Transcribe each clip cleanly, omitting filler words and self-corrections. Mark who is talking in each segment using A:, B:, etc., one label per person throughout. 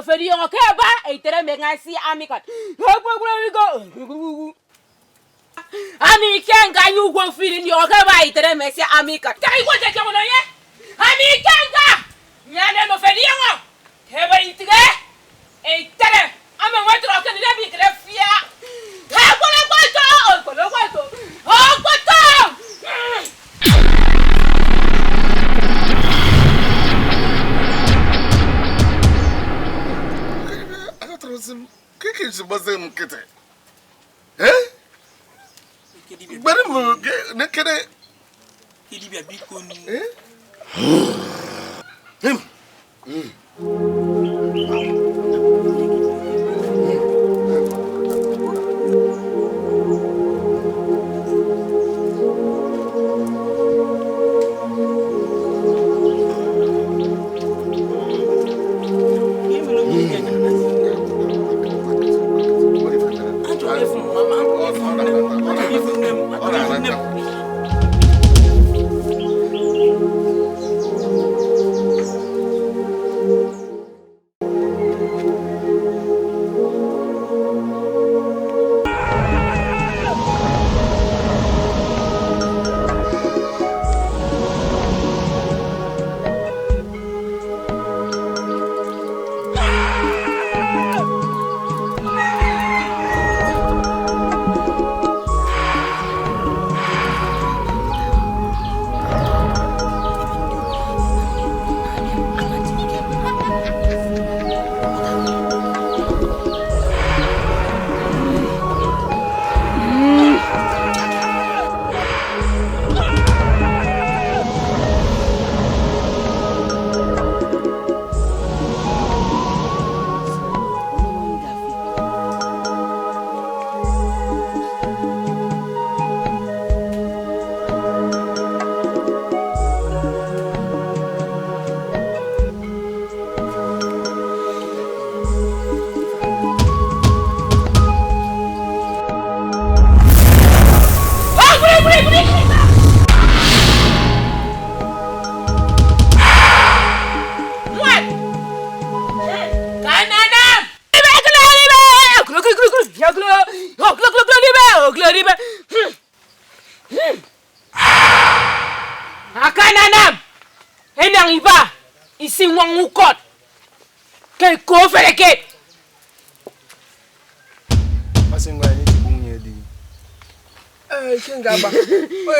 A: Oferi yongo keba eitere mengasi amikot. Ami kenga nyugwo firi ni okeba eitere mesi amikot. Tai ko je ke ye. Ami kenga. Nyane no feri yongo. Keba itere. Eitere. Ame wetro ke ni bi kre fia. Ha ko le kwato, ko le kwato. O kwato.
B: Kiki gbazie m nkịtị. Eh? Gbere m nekere.
C: Dibịa biko nu.
B: Eh?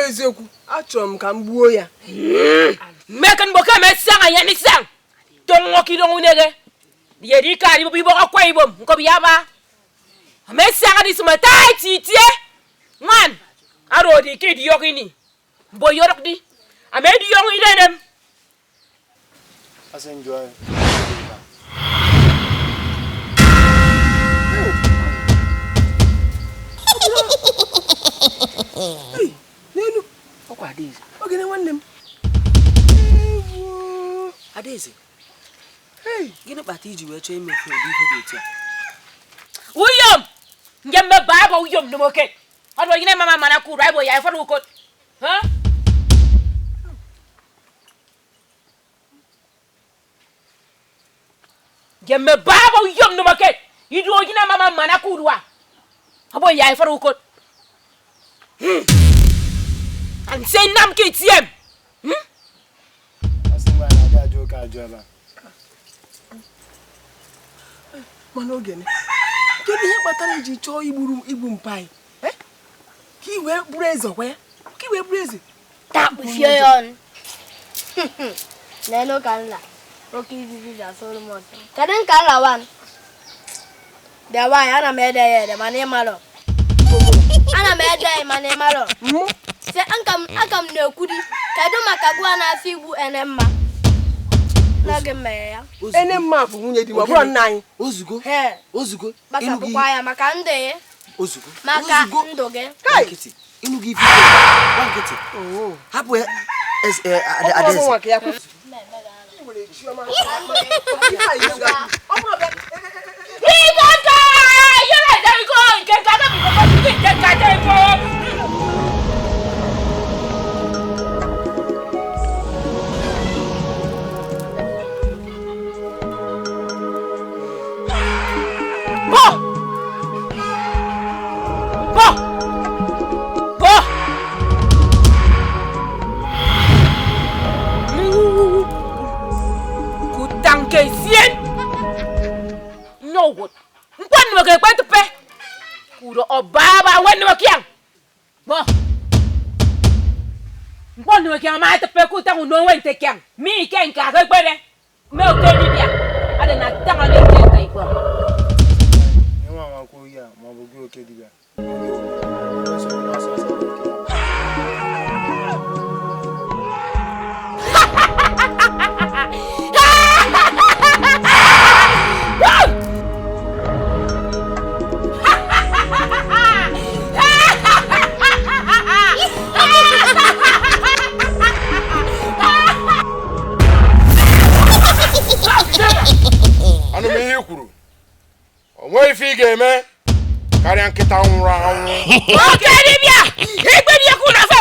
D: Eziokwu achọrọ m ka m gbuo ya.
A: Mekan boka me sanga ya ni sang. Tongo ki dongo nege. Yeri ka ri bo akwa ibom nko bi yaba. Me sanga di suma tai titie. Nwan aro di ki di yokini. Bo yorok di. Ame di yong idenem.
E: Asenjoy.
D: Hey, Nenu.
C: Ọkwa Adaeze.
D: Ogene nwanne m. Ewo.
C: Adaeze.
D: Hey,
C: gịnị kpata iji wee chọọ imefu ụdị ihe dị otu a?
A: Uyom. Ngembe baba uyom numoke. Ọdụ gịnị mama mana ku raibo ya iforu ko. Ha? Ngembe baba uyom numoke. Idu ogina mama mana ku ruwa. Abo ya iforu ko. And say nam KTM.
D: Mana ogene. Kedu ihe kpatara iji chọọ igburu igbu mpai? Eh? Ka i wee bụrụ eze ọkwa ya? Ka i wee bụrụ eze?
F: Takpuchie ya ọnụ. N'elu ka nla. Oke izizi ji asụrụ m ọsọ. Kedu nka nla wan? Bịa nwaanyị, ana m ede ya ede mana ị marọ. Ana m ede ya mana ị marọ. Se aka m na-ekwuri kedu maka gwa na-asị igbu Enemma n'oge mmeghe ya.
D: Enemma bụ nwunye di m, ọ bụrụ nna anyị.
C: Ozugo. Ozugo.
F: Gbasapụkwa ya maka ndụ ya.
C: Ozugo.
F: Maka ndụ gị.
C: Nkịtị. Ịnụ gị ife gwa nkịtị. Hapụ Adaeze.
A: ba wen no kyang. Bo. Mpo no kyang ma te pe ku ta no wen te kyang. Mi ken ka ke gbere. Me o ke dibia. Ade na ta le ke ka ikwa.
E: Nwa nwa ko ya ma bụ gị oke dibia.
G: Anụ m ihe i kwuru o nweghị ife ị ga-eme karịa nkịta nwụrụ anwụ.
A: Oke dibịa! Igwe dibịa kwuru na fe!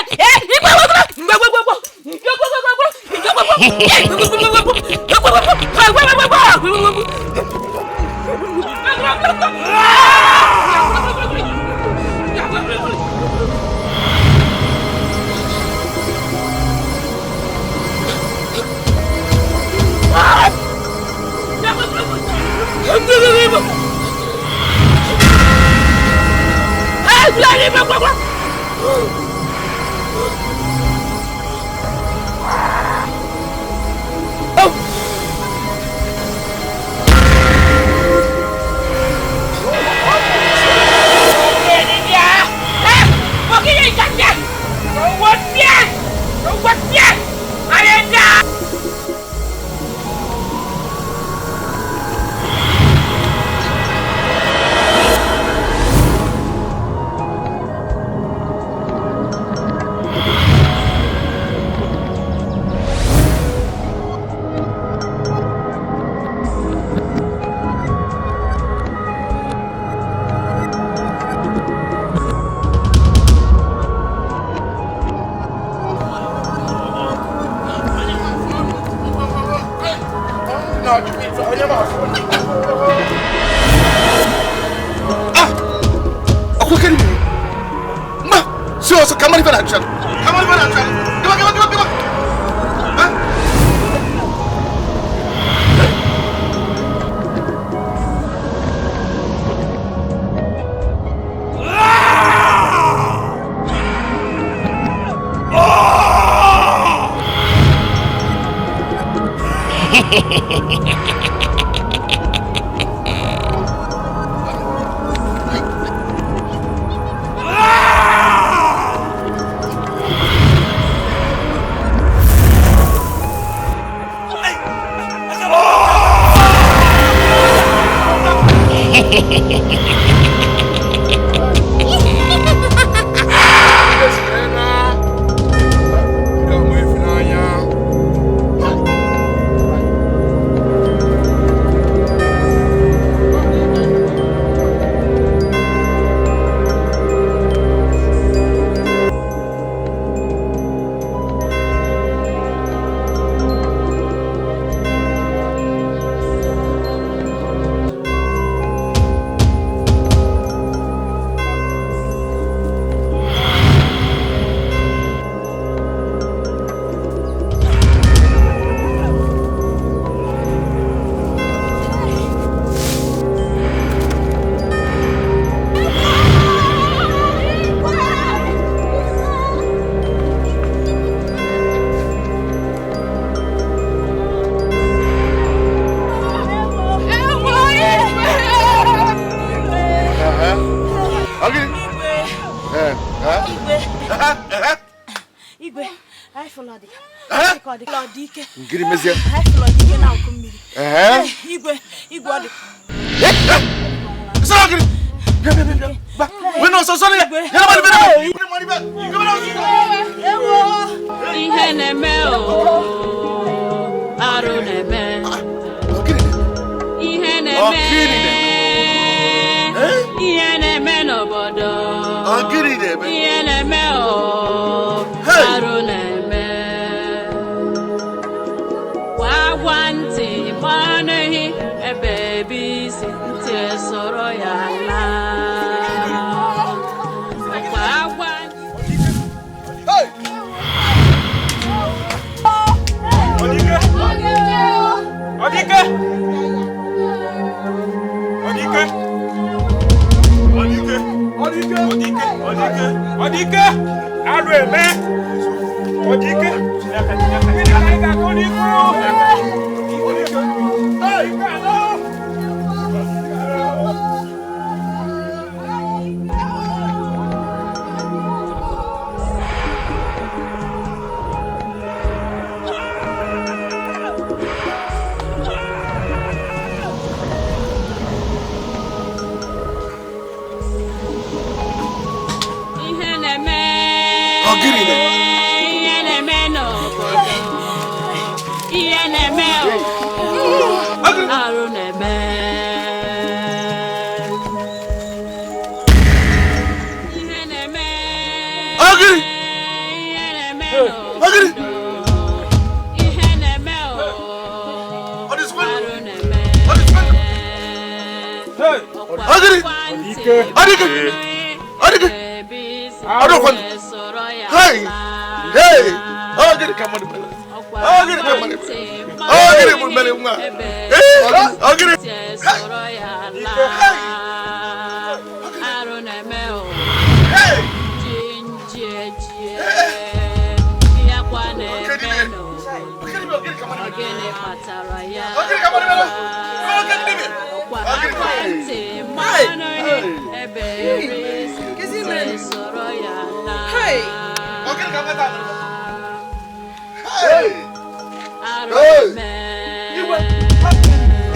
A: Igwe
B: Ngiri mezie.
A: Igwe, igwe ọ dị.
B: Sọrọ gịrị. Bịa bịa bịa. Ba. Wee nọ sọsọ ya. Ya na mmadụ bịa.
H: Ihe na-eme o, arụ na-eme. Ihe na-eme. Ihe na-eme n'obodo. Ihe na-eme o, arụ na-eme. Gwa ntị gbanahị ebe ebe isi ntị sọrọ ya laa. Gwa
G: Odike! Odike! Odike! Odike! Odike!
I: Ọ dị ike. Alụ eme. Ọ dị ike. Gịnị ka anyị ga-akọ n'ihu? Ike alụ.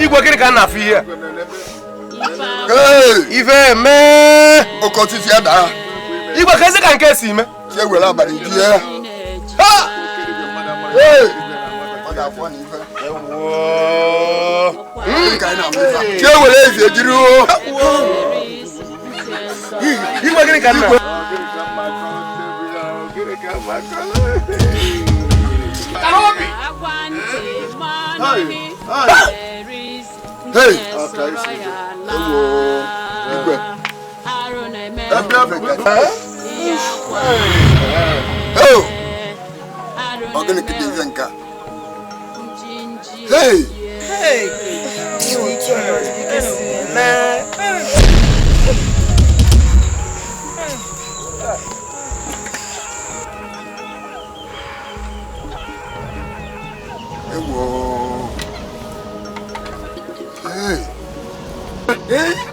B: Igwe gịnị ka a na-afụ ihe a? Ife eme
J: oke osisi ada.
B: Igwe ka ezi ka nke si ime?
J: Chi ewere abalị ji ya. Chi ewere ezi ejiri o.
B: Igwe gịnị ka nna?
J: Hey! Igwe. Oh! Ọ gịnị ka dị nke a? Hey!
D: Hey!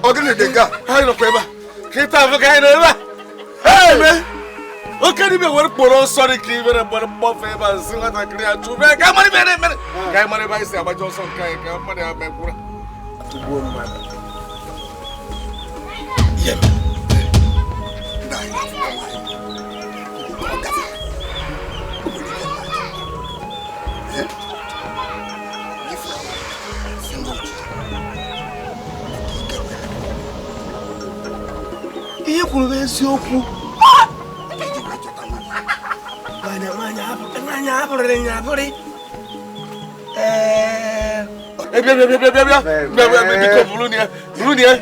J: Ọ gịnị dị nke a?
G: Anyị nọkwa ebe a. Kịta afọ ka anyị nọ ebe a. Eme! Oke dibịa were kpọrọ ọsọ dị ka ibere gbara mgbafe ebe a nsị nwatakịrị a chụbe ka anyị mara ibe na-emere. Ka anyị mara ebe anyị si agbaji ọsọ nke anyị ka mmadụ ya mekwura.
D: Tugbuo mmadụ. Ihe kwuru bụ eziokwu. Nwaanyị abụrịrị ya abụrị.
G: Bịa bịa bịa bịa bịa bịa bịa biko buru ya buru ya.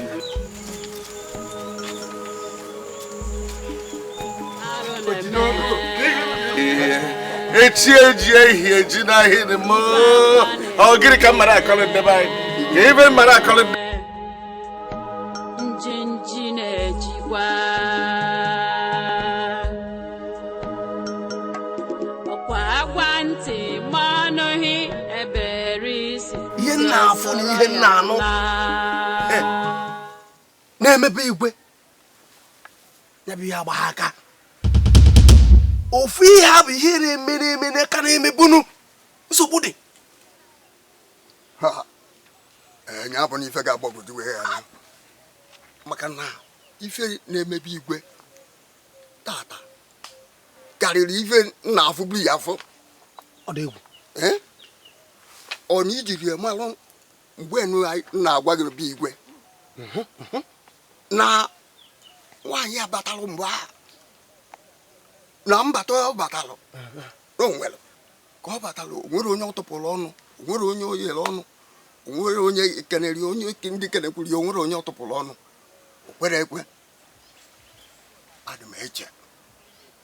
G: Echi eji ehi eji n'ahịrị m. Ọ gịnị ka m mara akọrọ ndebe anyị? Ka ebe m mara akọrọ ndebe.
C: Ihe nna afọ na ihe nna anụ na-emebe igwe ya bụ ihe agba aka. Ofu ihe a bụ ihe na-eme na-eme n'aka na-emebunu nsogbu dị.
J: Nya bụ na ife ga-agbagwoju wee ya anya. Maka na ife na-emebi igwe tata karịrị ife nna afọ buru ya afọ.
C: Ọ dị egwu.
J: Ọ na ijiri malụ mgbe na-agwa gị bụ igwe na nwaanyị abatalụ mgbe a na mbata ọ batalụ o nwere ka ọ batalụ o nwere onye ọ tụpụrụ ọnụ, o nwere onye o yere ọnụ, o nwere onye kenere onye ndị kenekwuru ya, o nwere onye ọ tụpụrụ ọnụ. O kwere ekwe. Adị m eche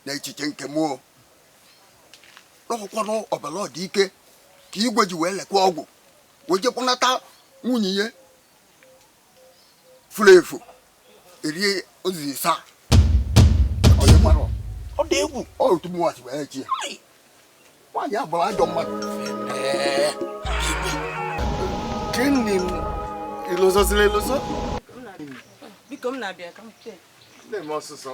J: na echiche nke mụọ n'ọkwanụ ọbara ọ dị ike ka igwe ji wee lekwa ọgwụ wee jekwanata nwunye ya furu efu erie ozi isaa.
C: Dị egwu.
J: Ọ otu mụnwa si wee chi ya. Nwaanyị a bụrụ ajọ mmadụ.
G: Gịnị m ilozozila elozo?
A: Biko m na-abịa ka m tee.
G: Na-eme ọsịsọ.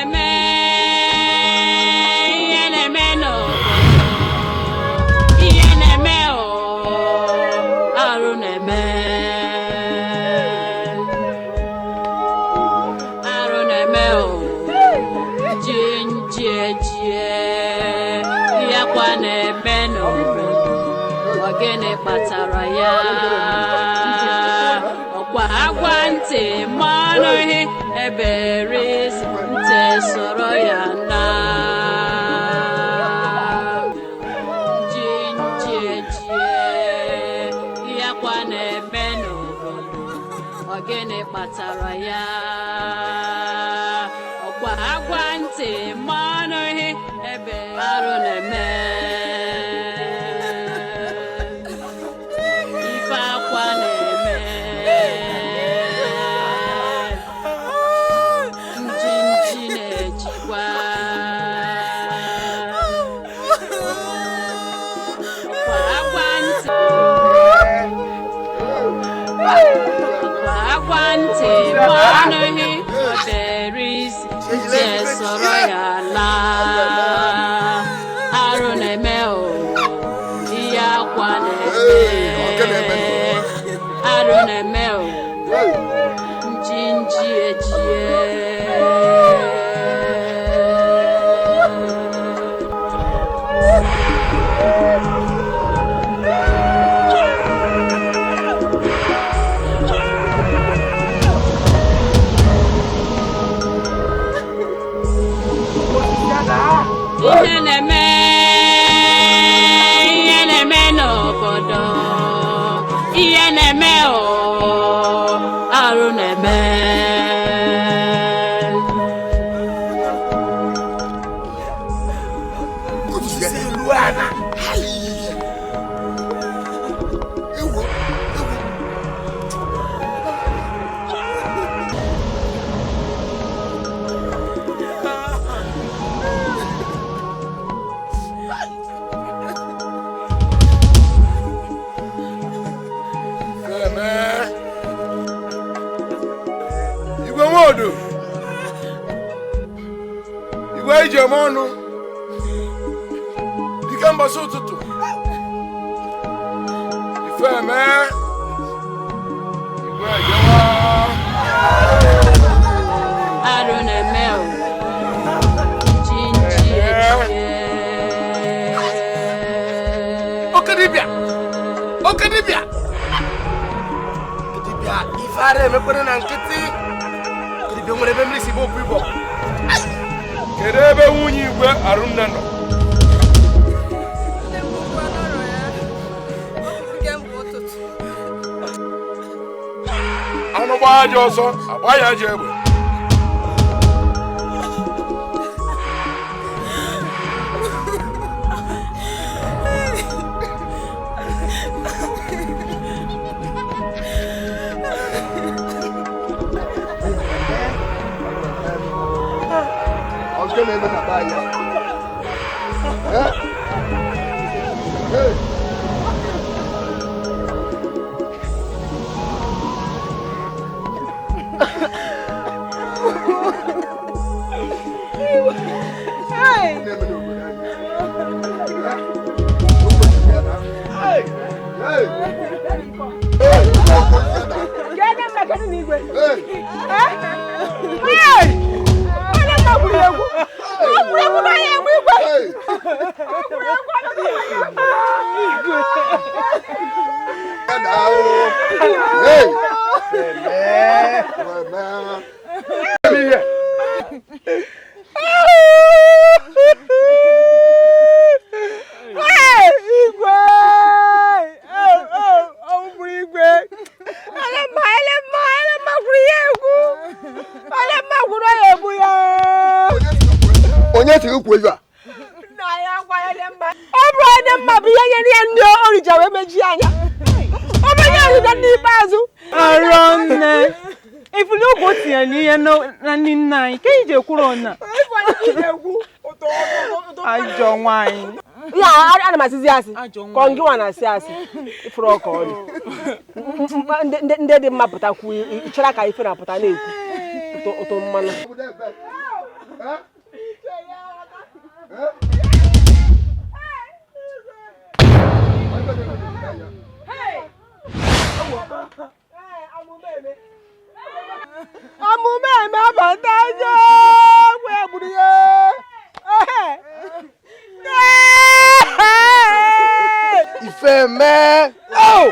H: Na-eme, ihe na-eme n'obodo, ihe na-eme o, arụ na-eme, arụ na-eme o, ji njie ya kwa na-eme n'obodo. Ọ gịnị kpatara ya? Ọkwa agwa ntị ma anụghị, ebere isi ntị sọrọ ya na ji njie ya kwa na-eme n'obodo. Ọ gịnị kpatara ya? Ọkwa agwa ntị ma anụghị, ebe arụ na-eme, ife akwa na-eme, njinji na-ejikwa. Ọkwa agwa ntị, ọkwa agwa ntị ma anụghị, obere isi ntị sọrọ ya laa. Arụ na-eme o, ihe akwa na-eme, arụ na-eme o, njinji ejie. Ihe na-eme, ihe na-eme n'obodo, ihe na-eme o, arụ na-eme.
D: Elu ana.
J: Ewo, ewo.
G: Eme. Igwe nwodo, igwe iji eme ọnụ, dike mbọsị ụtụtụ, ife eme, igwe ejewa.
H: Arụ na-eme o, njinji ejie.
G: Oke dibịa, oke dibịa,
C: Dibịa, ife ara emekwere na nkịtị. Dibịa, nwere ebe mmiri si bụ opu ịbọ.
G: Kedu ebe nwunye igwe Arụnne nọ?
A: Kemgbe ụtụtụ.
G: Anụ gbaa aja ọsọ, agba ya aja egbe.
J: Ọ nke na-eme na be anyị a? Eh? Hey! Na-eme n'obodo anyị. Eh? O kwesịrị ya na. Hey! Hey! Hey! O kwesịrị ya na.
D: Kedu mma, kedu n'igwe?
J: Hey!
D: Hey! Onye mma gwuru egwu. Ọ gwuru egwu na ya egwu igwe.
J: Hey!
D: Ọ gwuru egwu anaghị egwu.
J: Ya na o. Hey! Eme.
G: Ihe.
D: Hey! Igwe! Oh, oh, ọ gwuru igwe. Ele mma, ele mma, ele mma gwuru ya egwu. Ele mma gwuru ya egwu ya.
J: Onye siri kwuo ife a?
D: Nna ya gwa ya dị mma. Ọ bụrụ onye mma bụ ihe nyere ya ndị orija wee mejie anya. Ọ bụ ihe orija ndị ikpeazụ.
K: Arọ nne, ifuli oge o tinyere n'ihe na nri nna anyị ka iji ekwuru ọna. Ajọ nwaanyị.
D: Ya ana m asịzi asị ka ọ ngị nwa na-asị asị ifuru ọka ọ dị. Ndị dị mma pụta kwuo, ịchọrọ ka ife na-apụta na-ekwu ụtọ ụtọ mmanụ. Amụma eme abata aja wee gburu ya.
B: Ife mee. Oh!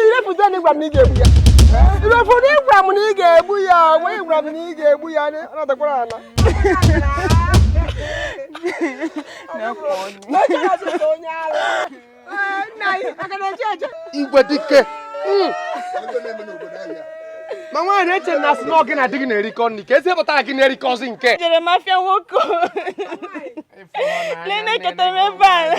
D: Irefụta na ịgwa m na ị ga-egbu ya. Irefụta ịgwa m na ị ga-egbu ya. Wee ịgwa m na ị ga-egbu ya. Ọ nọtakwara ala.
B: Igwe dike. Ma nwaanyị eche na asị na ọ gị na di gị na-erikọ nri ka ezi pụtara gị na-erikọzi nke.
K: Jere m afịa nwoke. Lee na-eketa m ebe a.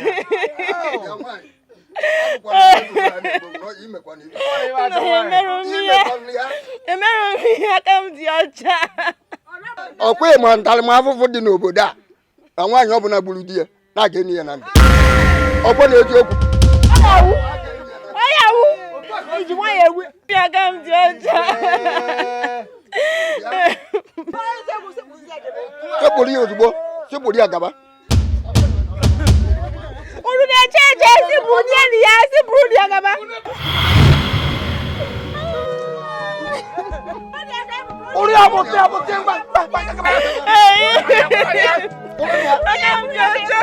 K: Emerụ m ihe aka m dị ọcha.
J: Ọkwa ịma ntaramahụhụ dị n'obodo a na nwaanyị ọbụla gburu di ya na-aga enyi ya na ndụ. Ọkwa na-eji okwu.
D: Iji nwayọ egwu.
K: Aka m dị ọcha.
J: Sekpụrụ ya ozugbo, sekpụrụ ya gaba.
D: Unu na-eche eche si bụ nye ya si bụrụ ya gaba.
B: Orí àbọ̀tẹ́ àbọ̀tẹ́ gbà gbà gbà gbà.
K: Aka m dị ọcha.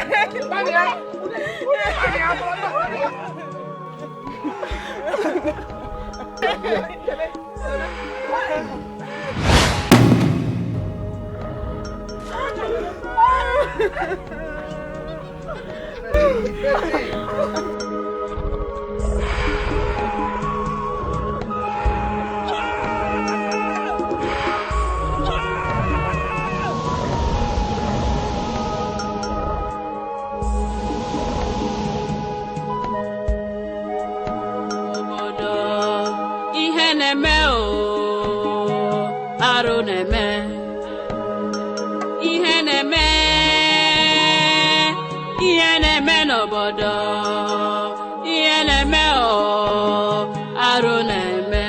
K: Obodo ihe na-eme o arụ na-eme ihe na-eme ihe na-eme n'obodo ihe na-eme o arụ na-eme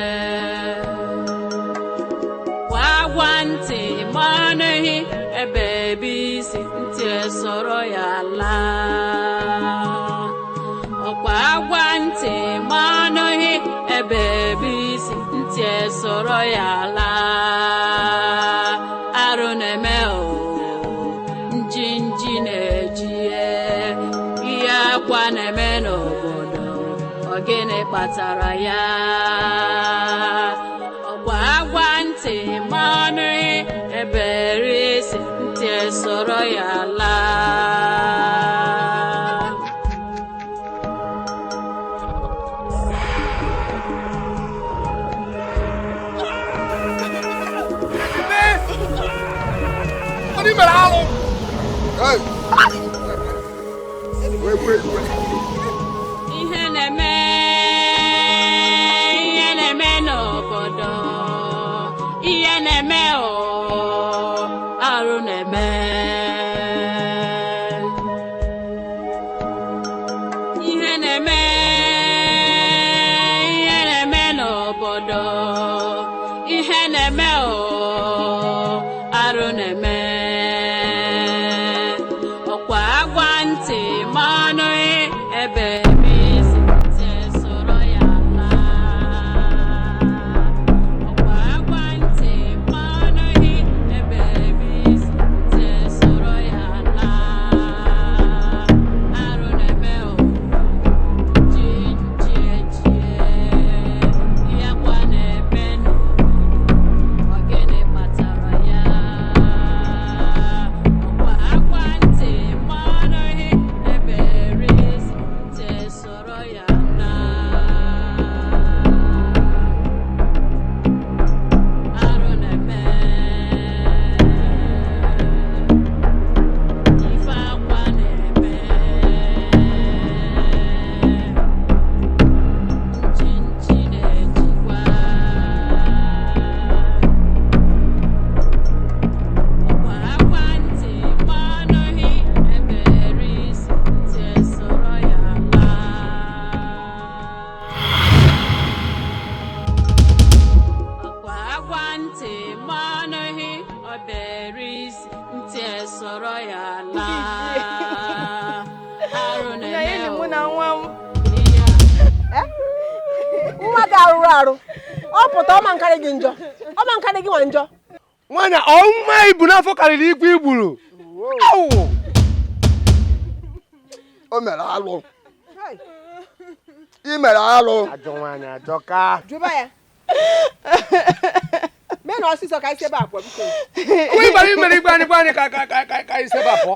K: gwa gwa ntị ma anụghị ebe ebe isi ntị esoro ya laa ọkwa agwa ntị ma anụghị ebe ebe isi ntị esoro ya laa arụ na-eme o njinji na-ejie ihe akwa na-eme n'obodo ọ gịnị kpatara ya ọkwa agwa ntị ma anụghị ebe ebe isi ntị esoro ya laa. Ihe na-eme ihe na-eme n'obodo ihe na-eme o arụ na-eme ihe na-eme ihe na-eme n'obodo ihe na-eme o arụ na-eme ọkwa agwa ntị ma anụghị ebe ebe isi ntị esoro ya laa ọkwa agwa ntị ma anụghị ebe ebe isi ntị esoro ya laa arụ na-eme o ji nji ejie ihe akwa na-eme n'obodo ọ gịnị kpatara ya.
H: ntị ma anụghị obere isi ntị esoro ya laa. Arụ na-eme
D: mụ na nwa m. Nwa gị arụrụ arụ. Ọ pụta ọma nkarị gị njọ. Ọma nkarị gị nwa njọ.
B: Nwaanyị ọnwa ibu n'afọ karịrị igwe igburu.
J: O mere alụ. I mere alụ.
B: Ajọ nwaanyị ajọka.
D: Jụba ya. Mee na ọsịsọ ka anyị si ebe a pụọ biko.
B: Onye gbara imere igwe anyị gwa anyị ka ka ka ka anyị si ebe a pụọ.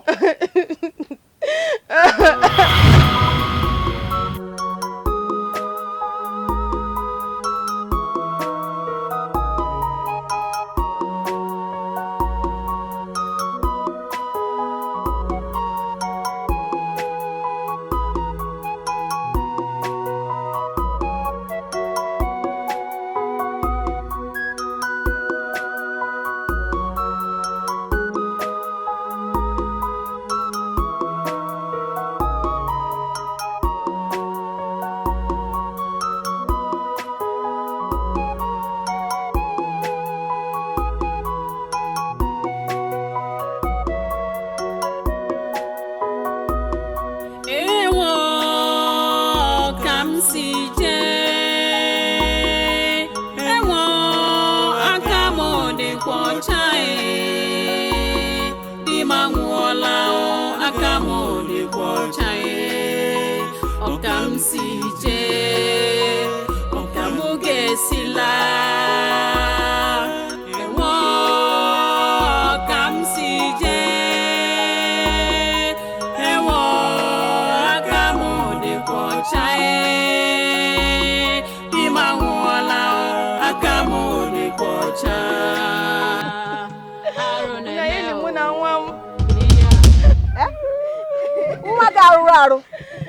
D: Nwa gị arụrụ arụ.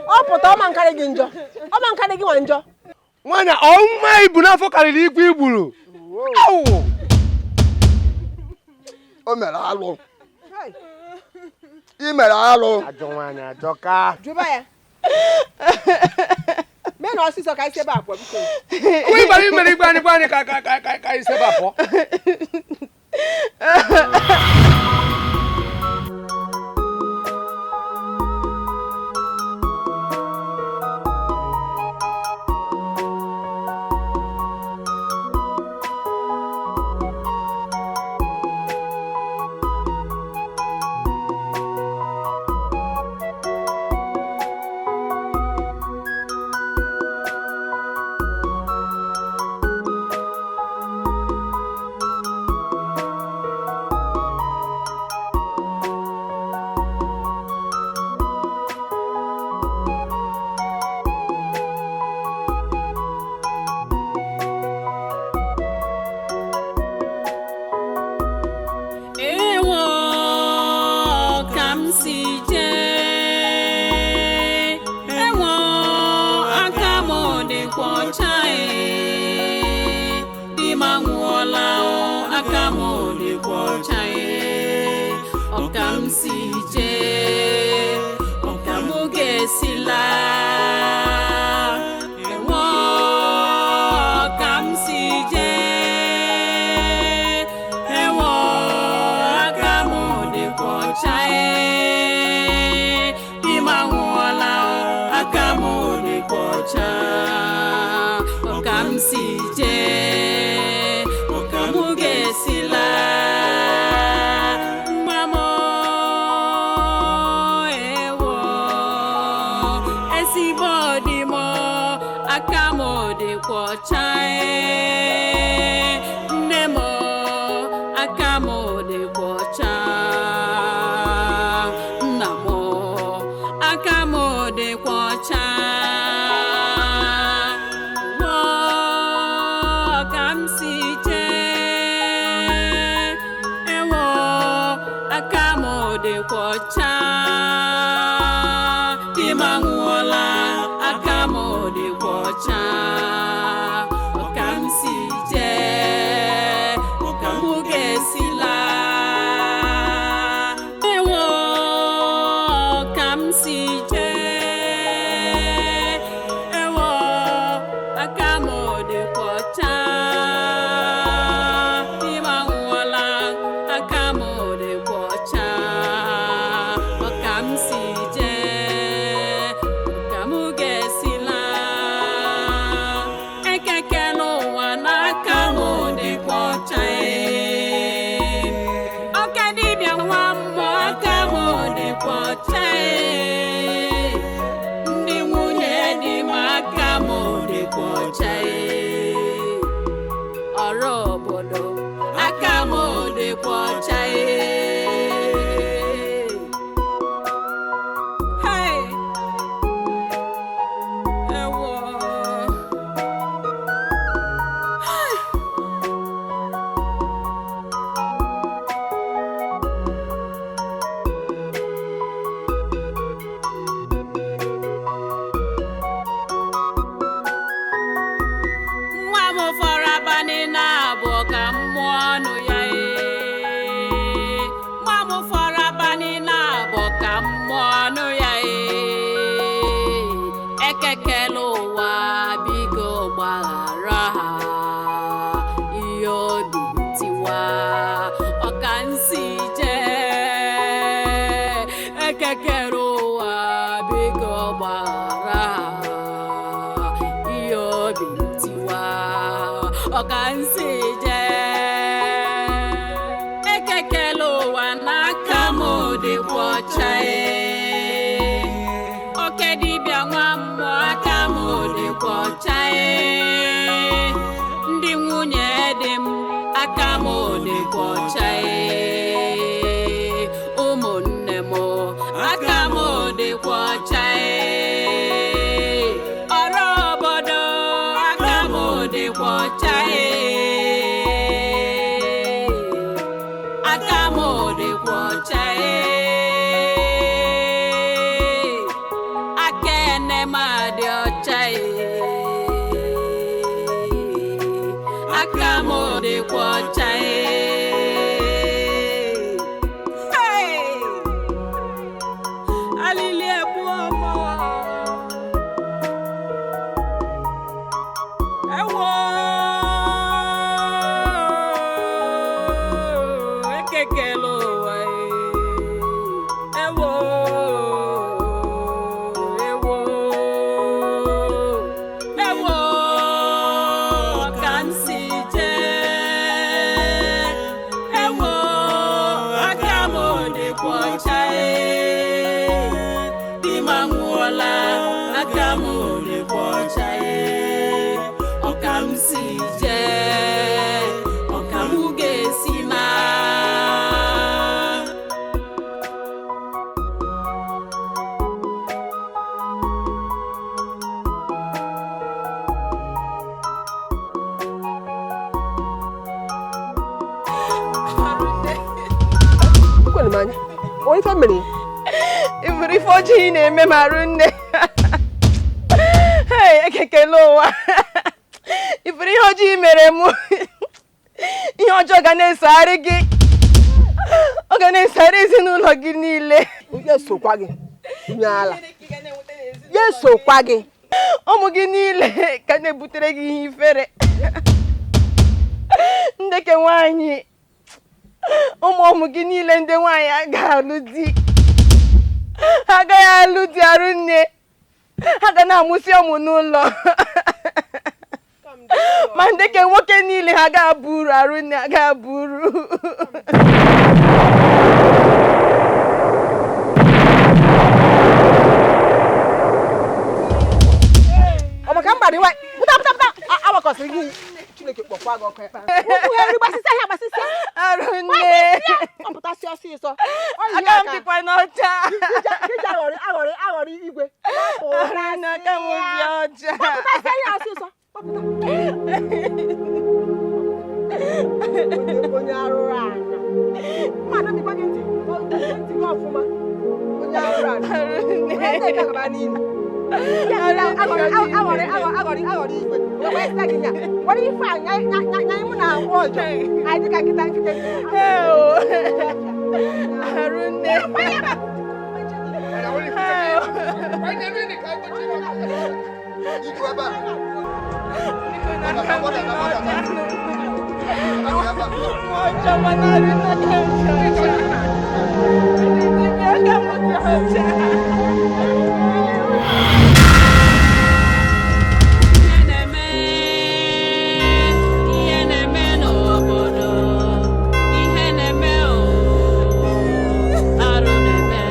D: Ọ pụta ọma nkarị gị njọ. Ọma nkarị gị nwa njọ.
B: Nwaanyị ọnwa ibu n'afọ karịrị igwe igburu.
J: O mere alụ. I mere alụ.
B: Ajọ nwaanyị ajọka.
D: Jụba ya. Mee na ọsịsọ ka anyị si ebe a pụọ biko.
B: Onye gbara imere igwe anyị gwa anyị ka ka ka ka anyị si ebe a pụọ.
H: Aka m dịkwa ọcha.
K: ọcha ee. Ndị nwunye di m aka m dịkwa ọcha ee. Ọrụ obodo aka m dịkwa ọcha ee. Hey! Ewo! Nwa m fọrọ abalị na-abụọ ka m mụọ ọnụ ya ee. Nwa m fọrọ abalị na-abụọ ka m mụọ ọnụ ya ee. Ekekele ụwa biko gbaghara ha ihe obi tiwa ọka nsi jee. Ekekele ụwa biko gbaghara ha ihe obi tiwa ọka nsi jee. Ekekele ụwa n'aka m dịkwa ọcha ee. Oke dibịa nwa mmụọ aka m dịkwa ọcha ee. Ndị nwunye di m aka m dịkwa ọcha ee. Ụmụnne m aka m dịkwa ọcha ee. Ọrụ obodo aka m dịkwa ọcha ee. Aka m dịkwa ọcha ee. Aka ene m adị ọcha ee. Aka m dịkwa ọcha ee. Hey! Alili egbuo m. Ewo! Ekekele ụwa ee. Ewo! Ewo! Ewo! Ka m si jee. Ewo! Aka m dịkwa ọcha ee. Di m anwụọla, aka m dịkwa ọcha ee. Ọka m si jee, ọka m ga-esi na.
D: Ekwere m anya onye ife mere
L: Ifuru ife ọjọọ ị na-eme m arụ nne. Hey, ekekele ụwa. Ifuru ihe ọjọọ ị mere mụ. Ihe ọjọọ ga na-esogharị gị. Ọ ga na-esogharị ezinụlọ gị niile.
D: Ya sokwa gị nye ala. Ya sokwa gị.
L: Ụmụ gị niile ga na-ebutere gị ihe ifere. Ndeke nwaanyị. Ụmụ ụmụ gị niile ndị nwaanyị agaghị alụ di. Ha agaghị alụ di arụ nne. Ha ga na-amụsị ụmụ n'ụlọ. Ma ndeke nwoke niile ha ga-abụ uru arụ nne ha ga-abụ uru.
D: Ọ maka mgbada nwaanyị pụta pụta pụta agbakọsịrị gị Chineke kpọkwa gị ọkụ ekpe. Ụkwụ gbasịsịa ya gbasịsịa.
L: Arụ nne.
D: Ọ pụtasị ọsịsọ.
L: Aka m dịkwa n'ọcha.
D: Iji aghọrị aghọrị aghọrị igwe.
L: Arụ nne aka m dị ọcha.
D: Gbapụtasịa ya ọsịsọ. Gbapụta. Onye arụrụ ana. Mmadụ dịkwa gị ntị. Ntị gị ọfụma. Onye arụrụ ana. Onye ndị gaba n'ihu. Aghọrị aghọrị aghọrị igwe. Were ife a nya mụ na agwọ ọjọọ. Anyị dịka nkịta nkịta.
L: Arụ nne.
K: Ihe na-eme n'obodo, ihe na-eme o, arụ na-eme.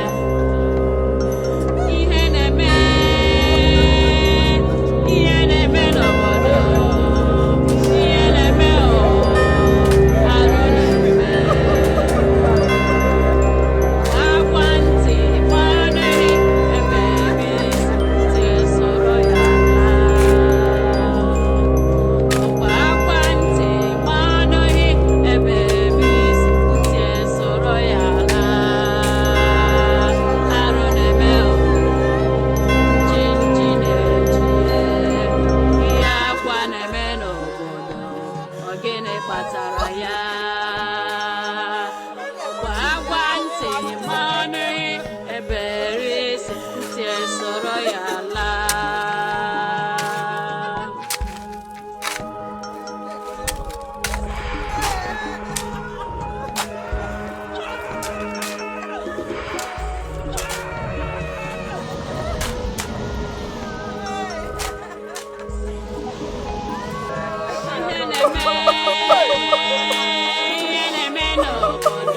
H: n'obodo.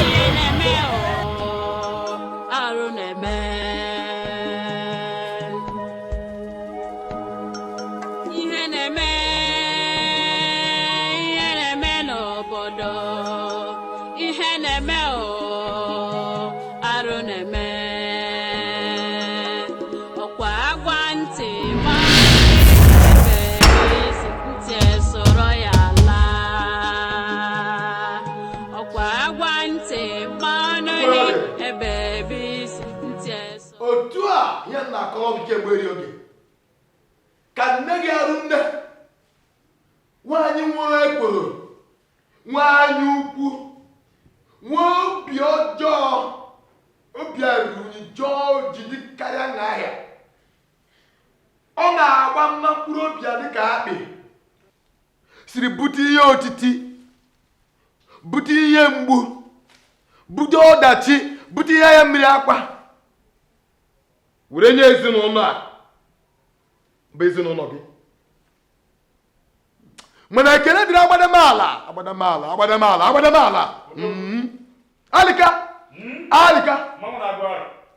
H: Ihe na-eme o, arụ na-eme. Ihe na-eme, ihe na-eme n'obodo. Ihe na-eme o, arụ na-eme. Ọkwa agwa ntị ma ebe isi ntị sọrọ ya laa. Ọkwa agwa ntị ma ọnụ ebe ebe isi ntị sọrọ.
M: Otu a ihe m na-akọrọ gị kemgbe eri oge ka nne gị arụ nne nwaanyị nwụrụ ekworo, nwaanyị ukwu, nwee obi ọjọọ, obi a ruru unyi jọọ jidi karịa n'ahịa. Ọ na-agba mma mkpụrụ obi ya dịka akpị siri bute ihe otiti, bute ihe mgbu, bute ọdachi, bute ihe anya mmiri akwa were nye ezinụlọ a bụ ezinụlọ gị. Mana ekele dịrị agbadamala, agbadamala, agbadamala, agbadamala. Alika, alika,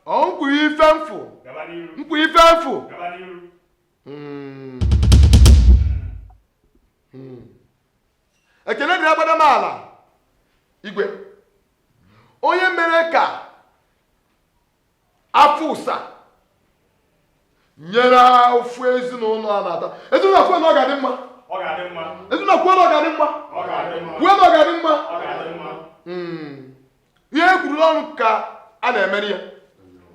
M: ọ nkwụ ife mfụ, nkwụ ife mfụ. Ekele dịrị agbadamala igwe, onye mere ka afọ ụsa nyere ofu ezinụlọ a na-ata. Ezinụlọ kwuo na ọ ga-adị mma. Ezinụlọ kwuo na ọ ga-adị mma. Kwuo na ọ ga-adị mma. Ihe e kwuru n'ọnụ ka a na-emeri ya.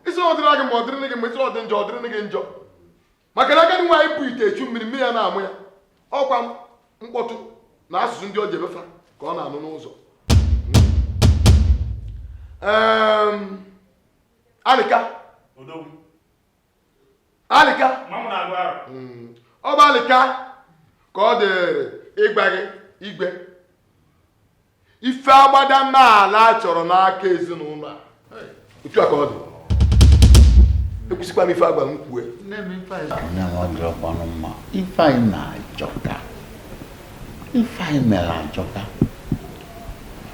M: Isi na ọ dịrị gị ma ọ dịrị gị mma, isi na ọ dị njọ ọ dịrị gị njọ. Maka na agadi nwaanyị bụ ite echu mmiri, mmiri ya na-amụ ya. Ọkwa mkpọtụ na asụsụ ndị ọ ji ebefa ka ọ na-anụ n'ụzọ. Alika, alika, ọ bụ alika ka ọ dịrị ịgba gị igwe ife agbadamala chọrọ n'aka ezinụlọ a. Otu a ka ọ dị. Ekwesịkwa m ife agba m kwue.
N: Nne m, ọ dịrọkwanụ mma. Ife anyị na-achọka, ife anyị mere achọka.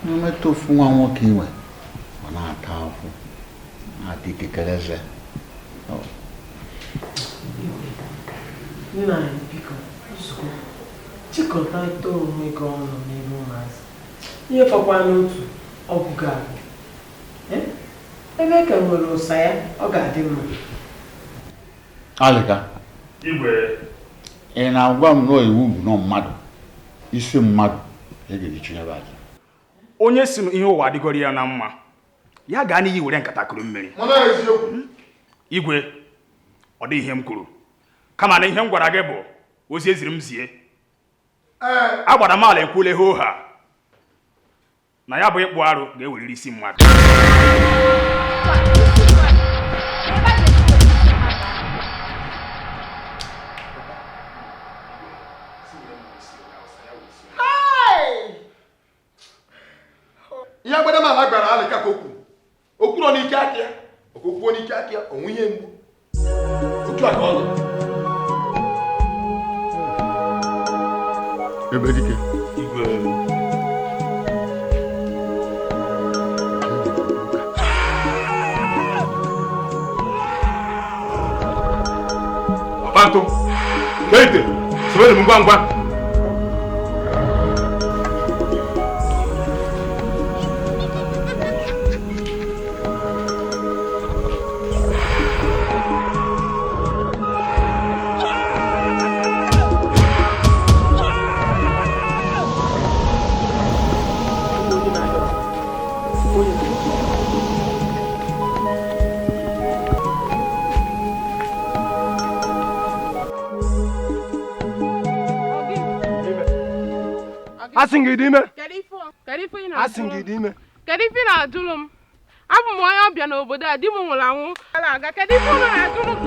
N: Mmetụ ofu nwa nwoke inwe, ọ na-ata afụ, na-ata ikikere eze.
D: Nna anyị, biko, nzukọ chịkọta onwe gị ọnụ n'ebe ụmụazị. Ihe fọkwa n'otu ọgwụ ga-agwụ. Ebe ka nwere ụsa ya, ọ ga-adị mma.
N: Alika,
I: igwe,
N: ị na-agwa m na iwu bụ nọ mmadụ isi mmadụ e ga-eji chinyebe aja.
I: Onye si ihe ụwa adịgoro ya na mma, ya gaa n'iyi were nkata kuru mmiri. Igwe, ọ dị ihe m kwuru, kama na ihe m gwara gị bụ ozi eziri m zie. Agbara m ala ekwule hoo ha na ya bụ ịkpụ arụ ga-eweriri isi mmadụ.
M: Ihe agbadamala gwara Alika ka o kwuru, o kwuru n'ike aka ya, o kwuo n'ike aka ya, onwe ihe mgbu. Otu a ka ọ dị. Ebe dike.
I: Igwe. Ọkpantụ, keite, sobere m ngwa ngwa.
B: Asị gị dị ime. Asị gị dị ime.
A: Kedu ife ị na-ajụrụ m? Abụ m onye ọbịa n'obodo a, di m nwụrụ anwụ. Aga, kedu ife unu na-ajụrụ m?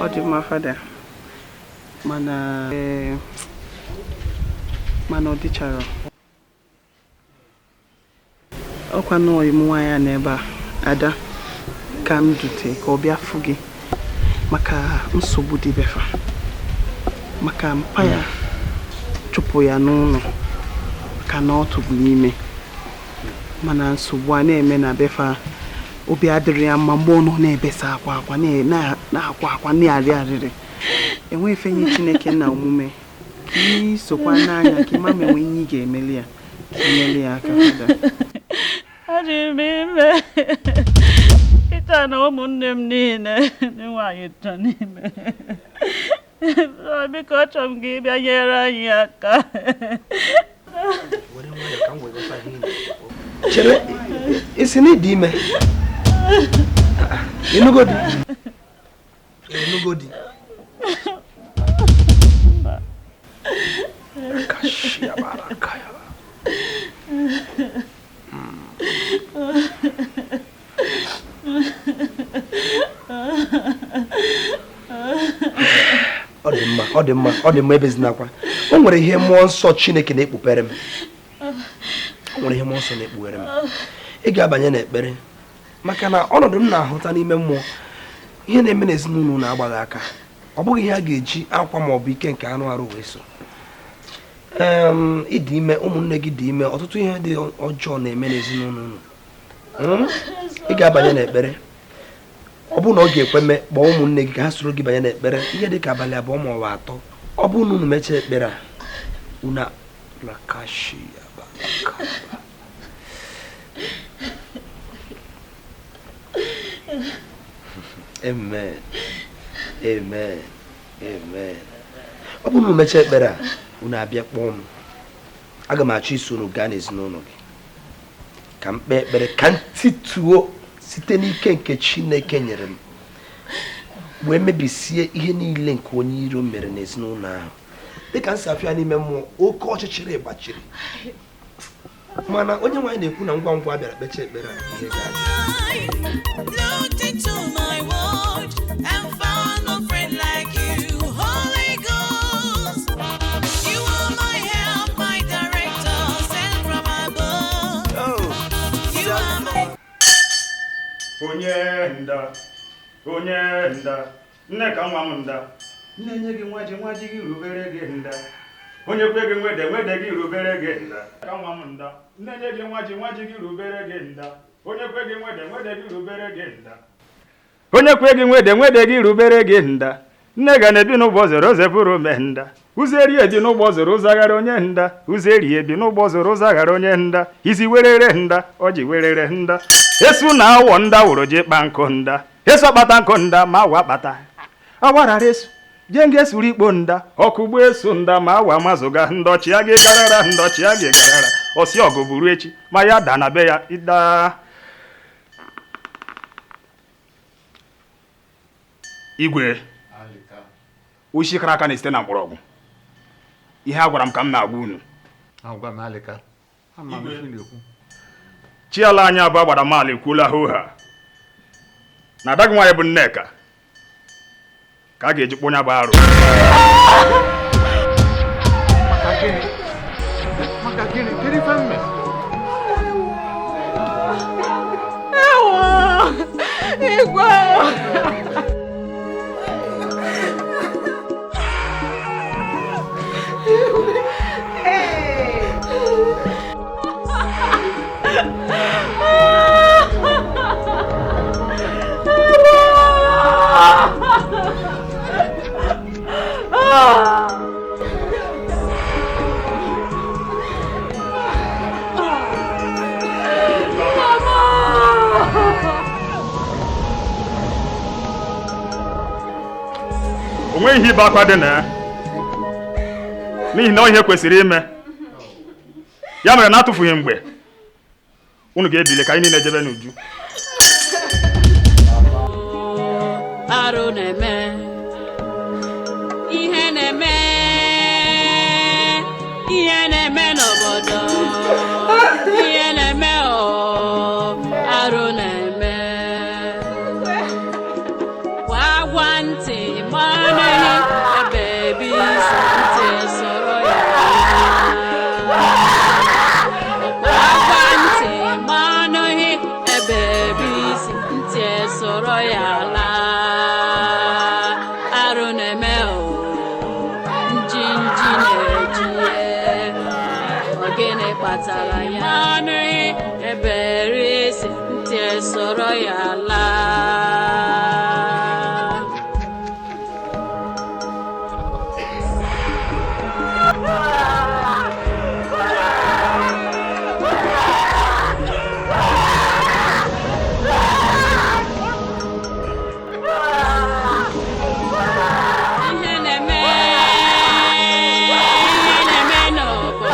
O: Ọ dị mma, fada, mana mana ọ dịchara ọkwa nọọ m nwaanyị a n'ebe a, Ada, ka m dute ka ọ bịa fụ gị maka nsogbu dị befa, maka mpa ya chụpụ ya n'ụlọ maka na ọ tụburu ime, mana nsogbu a na-eme na befa, obi adịrị ya mma. Mgbe ọ nọ na-ebesa akwa akwa, na-akwa akwa, na-arị arịrị, enweghị fenye Chineke na omume ka ị sokwa n'anya ka ịma ma enwe ihe ị ga-emeli ya, ka imeli ya aka, fada.
H: Adị m ime ịta na ụmụnne m niile ndị nwaanyị tọ n'ime. Biko, achọrọ m gị ịbịa nyere anyị aka.
C: Chere, isi na ịdị ime? Ịnụgo di? Ịnụgo di? Ọ dị mma, ọ dị mma, ọ dị mma. Ebezinakwa. O nwere ihe mmụọ nsọ Chineke na-ekpupere m. O nwere ihe mmụọ nsọ na-ekpughere m. Ị ga-abanye n'ekpere maka na ọnọdụ m na-ahụta n'ime mmụọ, ihe na-eme n'ezinụlọ na-agbaghị aka. Ọ bụghị ihe a ga-eji akwa ma ọ bụ ike nke anụ arụ wee so. Ịdị ime, ụmụnne gị dị ime, ọtụtụ ihe dị ọjọọ na-eme n'ezinụlọ unu. Ị ga-abanye n'ekpere. Ọ bụrụ na ọ ga-ekwe mee, kpọọ ụmụnne gị ka ha soro gị banye n'ekpere ihe dị ka abalị 2 ma ọ bụ 3. Ọ bụrụ na unu mechaa ekpere a, unu rakashi. Amen. Amen. Amen. Ọ bụrụ na unu mechaa ekpere a, unu abịa kpọọ m. Aga m achọ iso unu gaa n'ezinụlọ gị ka m kpee ekpere, ka m tituo site n'ike nke Chineke nyere m wee mebisie ihe niile nke onye iro mere n'ezinụlọ ahụ. Dịka m si afịa n'ime mmụọ, oke ọchịchịrị gbachiri, mana onye nwaanyị na-ekwu na ngwa ngwa bịara kpechaa ekpere a, ihe ga-adị.
I: Onye nda, onye nda, nne ka nwa m nda, nne nye gị nwa ji, nwa ji gị rubere gị nda, onye kwe gị nwede, nwede gị rubere gị nda, ka nwa m nda, nne nye gị nwa ji, nwa ji gị rubere gị nda, onye kwe gị nwede, nwede gị rubere gị nda, onye kwe gị nwede, nwede gị rubere gị nda, nne ga na-ebi n'ụgbọ zoro oze pụrụ me nda, ụzọ eri ebi n'ụgbọ zoro ụzọ aghara onye nda, ụzọ eri ebi n'ụgbọ zoro ụzọ aghara onye nda, isi werere nda, ọjị werere nda, esu na awọ nda wụrụ ji kpa nkụ nda, esu akpata nkụ nda ma awa akpata, awarara esu jee nga esuru ikpo nda, ọkụ gbuo esu nda ma awa mazụga ndọchịa gị garara, ndọchịa gị garara, ọsị ọgụ buru echi ma ya da na be ya ịda. Igwe, ushi kara aka na-esite na mgbọrọgwụ. Ihe a gwara m ka m na-agwa unu. Chiala anyị abụọ gbara maala ekwuola hoha na ada gị nwaanyị bụ Nneka ka a ga-eji kpọnye bụ arụ.
L: Igwe!
I: O nweghị ihe ibe akwa dị na ya n'ihi na ihe kwesịrị ime ya mere na atụfughị mgbe unu ga-ebili ka anyị niile jebe n'uju.
K: Arụ na-eme, ihe na-eme, ihe na-eme n'obodo, ihe na-eme, o arụ na-eme. Gwa ntị ma soro ya laa. Arụ na-eme o, njinji na-eji ọ gịnị kpatara ya? Anụghị ebere isi, ntị soro ya laa. Ihe na-eme, ihe na-eme n'obodo,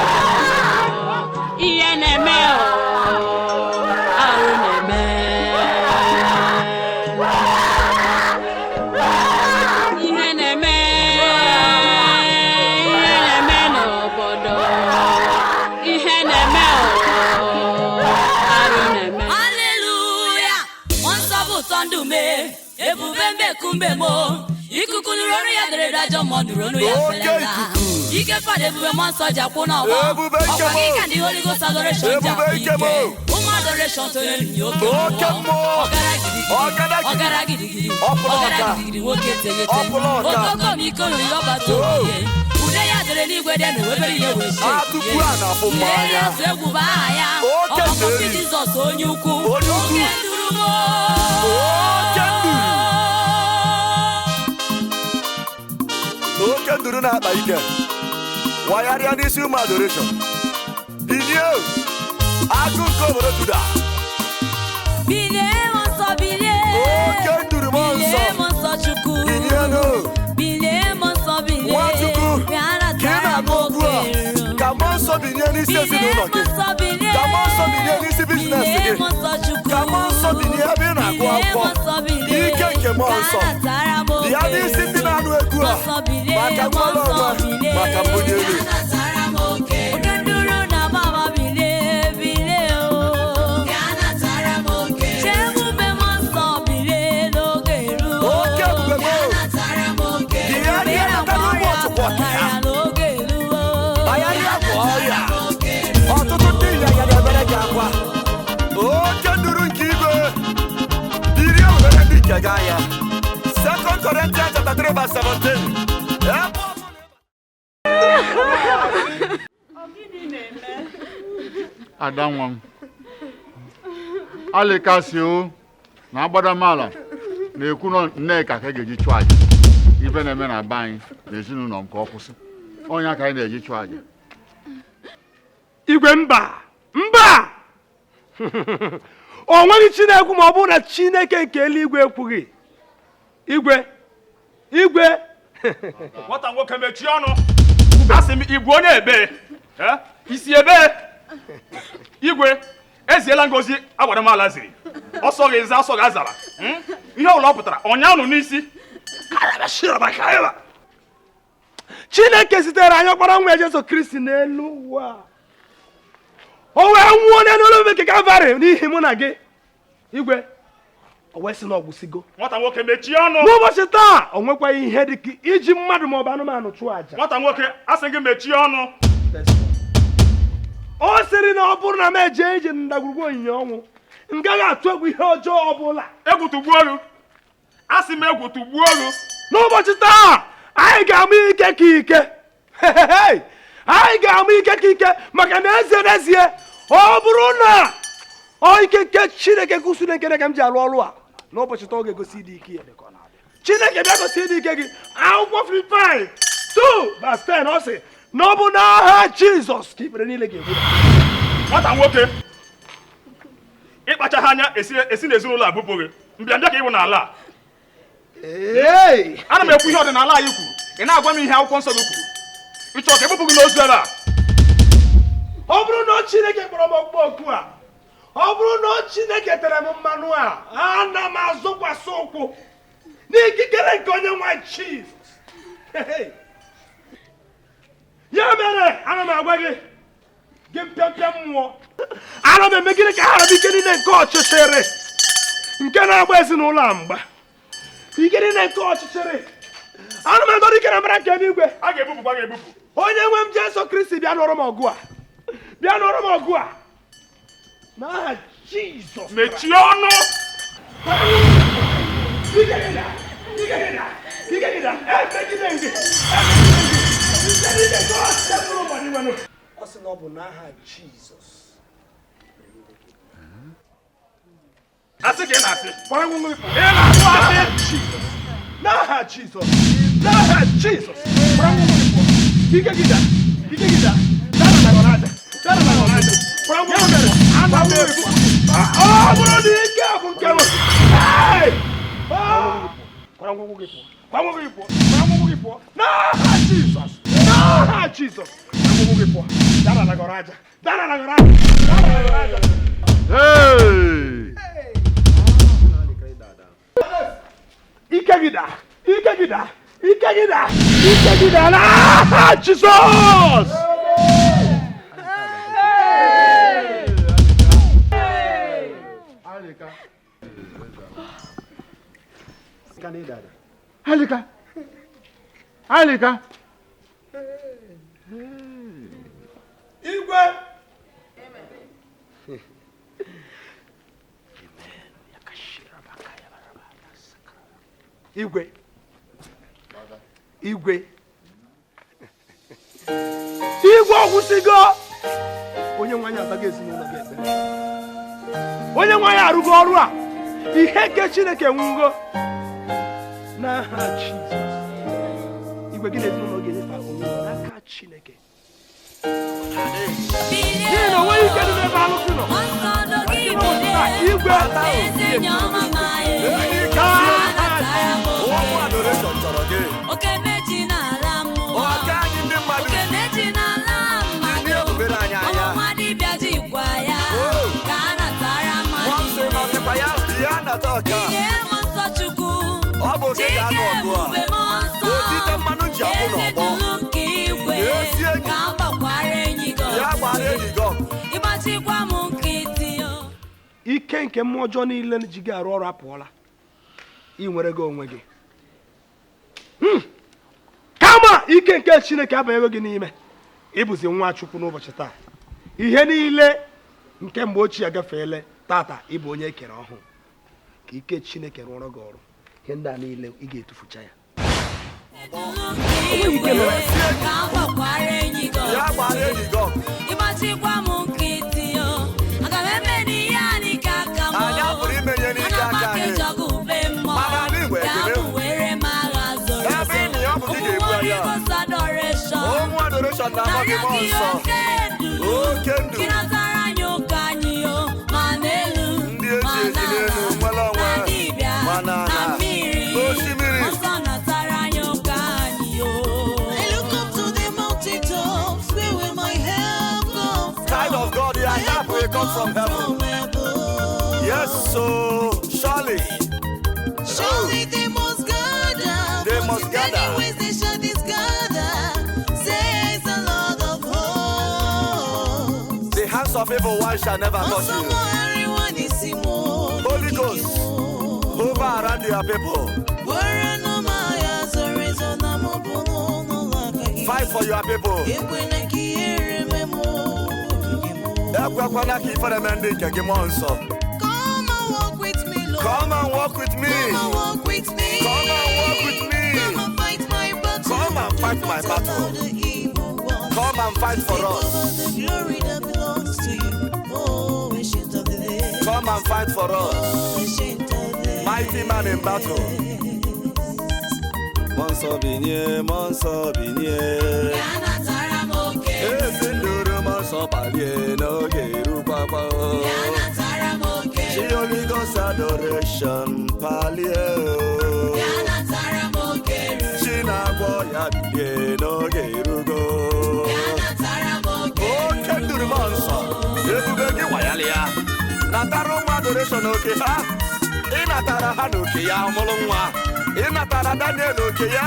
K: ihe na-eme o, arụ na-eme. Ihe na-eme, ihe na-eme n'obodo, ihe na-eme o, arụ na-eme.
P: Haleluya! Mmụọ nsọ bụ ụtọ ndụ mee, ebube mbekumbe mo. Ikuku nụrụ ọnụ ya dere ajọ mmụọ nụrụ ọnụ ya feleta. Ike fada ebube mmụọ nsọ ji akwụ n'ọgbọ. Ọkwa gị ka ndị Holy Ghost adoration ji akwụ ike. Ụmụ adoration tonyere nye oke mmụọ. Ọgara gidigidi, ọgara gidigidi, ọgara gidigidi nwoke teghete. Okokomiko na ọbata obiye. Ude ya dere n'igwe dị na ewebere ihe wee sie. Lee ya tụ egwu bụ aha ya. Ọkpọkọpi Jizọs onye ukwu. Oke nduru m.
Q: Oke nduru na-akpa ike wagharịa n'isi ụmụ adoration. Bilie, agụ nke obodo Juda.
P: Bilie mmụọ nsọ bilie.
Q: Oke nduru mmụọ nsọ.
P: Bilie mmụọ nsọ Chukwu.
Q: Bilienụ.
P: Bilie mmụọ nsọ bilie.
Q: Nwachukwu,
P: Bịa
Q: ka ị
P: natara m
Q: na-agụ okwu a,
P: oke nru.
Q: ka mmụọ nsọ bilie n'isi ezinụlọ gị,
P: Bilie mmụọ nsọ bilie.
Q: ka mmụọ nsọ bilie n'isi business
P: Bilie
Q: gị,
P: mmụọ nsọ Chukwu.
Q: ka mmụọ nsọ bilie ebe ị na-agụ
P: Bilie
Q: akwụkwọ.
P: mmụọ nsọ bilie.
Q: Ike nke mmụọ
P: Bịa
Q: nsọ
P: natara m oke
Q: bịa n'isi ndị na-anụ egwu a,
P: Mmụọ nsọ bilie,
Q: maka
P: mmụọ
Q: nnwere
P: nsọ
Q: onwe,
P: bilie.
Q: maka mbuli elu.
P: Oke nduru na mama bilie, bilie o. Chee ebube mmụọ nsọ bilie n'oge eruo.
Q: Oke ebube m o. Bilie, bịa natara ụmụ ọchụkwụ ọka ya.
P: N'oge eruo.
Q: Bayarịa bụ ọrịa. Ọtụtụ ndị ịnyanya na-ebere gị akwa. Oke nduru nke igwe, bilie were ndị nke gị anya. 2 Corinthians chapter 3 verse 17. Ebe ọ
N: Ada nwa m, alịkasị o na agbadamala na-ekwu na Nneka ka a ga-eji chụọ aja. Ife na-eme na be anyị na ezinụlọ m ka ọ kwụsị. Ọnya ka anyị na-eji chụọ aja.
B: Igwe, mba, mba, o nweghị Chineke ma ọ bụrụ na Chineke nke eluigwe ekwughị. Igwe, igwe.
I: Nwata nwoke, mechie ọnụ. Asị m, ị bụ onye ebe? Eh? Isi ebe? Igwe, eziela ngozi agbadamala ziri ọsọ gị za ọsọ gị azara. Ihe ọbụla ọ pụtara ọnya unu n'isi.
B: Chineke zitere anyị ọkpara nwa ya Jesu Kristi n'elu ụwa, o wee nwụọ n'elu obe nke Kalvarị n'ihi mụ na gị. Igwe, o wee sị na ọgwụsigo.
I: Nwata nwoke, mechie ọnụ.
B: N'ụbọchị taa, o nwekwaghị ihe dị ka iji mmadụ maọbụ anụmanụ chụọ àjà.
I: Nwata nwoke, asị gị mechie ọnụ.
B: O sịrị na ọ bụrụ na m eje ije ndagwurugwu onyinyo ọnwụ, m gaghị atụ egwu ihe ọjọọ ọbụla.
I: Egwu tugbuo olu. Asị m, egwu tugbuo olu.
B: N'ụbọchị taa, anyị ga-ama ike ka ike. Anyị ga-ama ike ka ike, maka na ezie n'ezie, ọ bụrụ na ọ ike nke Chineke kwụsịrị nke ka m ji arụ ọrụ a, n'ụbọchị taa ọ ga-egosi ịdị ike ya. Chineke bịa gosi ịdị ike gị. Akwụkwọ Filipai 2 verse 10, ọ sị na ọ bụ n'aha Jizọs ka ikpere niile ga-egbu.
I: Nwata nwoke, ịkpachaghị anya esi n'ezinụlọ a bupụ gị. Mbịambịa ka ịbụ n'ala a. Ana m ekwu ihe ọdịnala anyị kwuru, ị na-agwa m ihe akwụkwọ nsọ gị kwuru. Ị chọrọ ka ebupụ gị n'ozu ebe a?
B: Ọ bụrụ na Chineke kpọrọ m ọkpụkpọ oku a, ọ bụrụ na Chineke tere m mmanụ a, ana m azụkwasị ụkwụ n'ikikere nke onye nwe Jizọs. Ya mere, ana m agwa gị, gị mpịampịa mmụọ, ana m eme gịnị ka ha ike niile nke ọchịchịrị nke na-agba ezinụlọ a mgba, ike niile nke ọchịchịrị, ana m adọrọ ike na mbara nke eluigwe.
I: A ga-ebupụkwa gị ebupụ.
B: Onye nwe m Jesu Kristi, bịa nụọrọ m ọgụ a, bịa nụọrọ m ọgụ a n'aha Jizọs.
I: Mechie ọnụ.
B: gị.
C: Ọ sị na ọ bụ n'aha Jizọs.
I: Asị ka ị na-asị.
B: Kwara ngwongwo gị pụọ. Ị na-asụ asị. N'aha Jizọs. N'aha Jizọs. Kwara ngwongwo gị pụọ. Ike gị daa. Ike gị daa. Dara na gọrọ aja. Dara na gọrọ aja. Kwara ngwongwo gị pụọ. Ana m ekwu. Ọ bụrụ na ike bụ nke m. Hey! Kwara ngwongwo gị pụọ. Kwara ngwongwo gị pụọ. Kwara ngwongwo gị pụọ. N'aha Jizọs. N'aha Jizọs. Kwara ngwongwo gị pụọ. Dara na gọrọ aja. Dara na gọrọ aja. Dara na gọrọ aja.
M: Hey!
B: Ike gị daa. Ike gị daa. Ike gị daa. Ike gị daa n'aha Jizọs.
M: Alika. Alika.
B: Igwe. Igwe. Igwe. Igwe ọgwụsigo. Onye nwe anyị azaghị ezinụlọ gị ekpere. Onye nwe anyị arụgo ọrụ a. Ihe nke Chineke nwugo. N'aha Jizọs. Igwe gị na ezinụlọ gị enyefe onwe gị n'aka Chineke. N'ihi na o nweghị ike dị n'ebe alụsị nọ. Igwe.
P: Okemeji n'ala mmụọ, okemeji n'ala mmadụ, ọnwụnwa dibịa jikwa ya, ka a natara mmadụ. Ihe mmụọ nsọ Chukwu, Chike ebube mmụọ nsọ, eze duru nke igwe, ka a gbakwara enyi gị ọgụ. Ịgbachikwa m nkịtị o.
B: Ike nke mmụọ ọjọọ niile ji gị arụ ọrụ apụọla. Ị nwere gị onwe gị. Kama ike nke Chineke abanyego gị n'ime. Ị bụzi nwa Chukwu n'ụbọchị taa. Ihe niile nke mgbe ochie agafeela. Tata ị bụ onye ekere ọhụụ. Ka ike Chineke rụọrọ gị ọrụ. Ihe ndị a niile ị ga-etufucha ya.
P: Ka a gbakwara enyi gị ọgụ. Ịgbachikwa m nkịtị o. Aga m eme n'ihe anyị ka aka m o. Ana m aka ịchọgụ ube mmụọ. Ka m were m agha zoro ezo. Ụmụ Holy Ghost adoration. Narịọ gị oke nduru. Gị natara anyị ụka anyị o. Ma n'elu, ma n'ala, na dibịa, na mmiri. Ọsọ natara anyị ụka anyị o.
R: I look up to the mountaintops, where will my help come from?
Q: Child of God, your help will come from heaven. Yes, so surely.
R: Surely they must gather.
Q: They must gather.
R: Many ways they shall disgather, says the Lord of hosts.
Q: The hands of evil one shall never touch you. Holy Ghost, hover around your people. Fight for your people. Ekwekwala ka ifere mee ndị nke gị mmụọ nsọ.
R: Come and walk with me, Lord.
Q: Come and walk with me.
R: Come and walk with me.
Q: Come and walk with me.
R: Come and fight my battle.
Q: Come and fight my battle.
R: The evil ones.
Q: Come and fight for
R: Take
Q: us.
R: over the glory that belongs to you. Oh, ancient of the days.
Q: Come and fight for us.
R: Oh, ancient of days.
Q: Mighty man in battle. Mmụọ nsọ binye, mmụọ nsọ binye.
P: Ka a natara m oke.
Q: Ezi nduru mmụọ nsọ kpalie n'oge erukwakwa.
P: Ka a natara m oke.
Q: Chi Holy Ghost adoration palie o.
P: Ka a natara m oke.
Q: Chi na-agwọ ya bilie n'oge erugo.
P: Ka a natara m oke.
Q: Oke nduru mmụọ nsọ, ebube gị wayalịa. Natara ụmụ adoration oke ha. Ị natara ha n'oke ya ọmụrụ nwa. Ị natara Daniel oke ya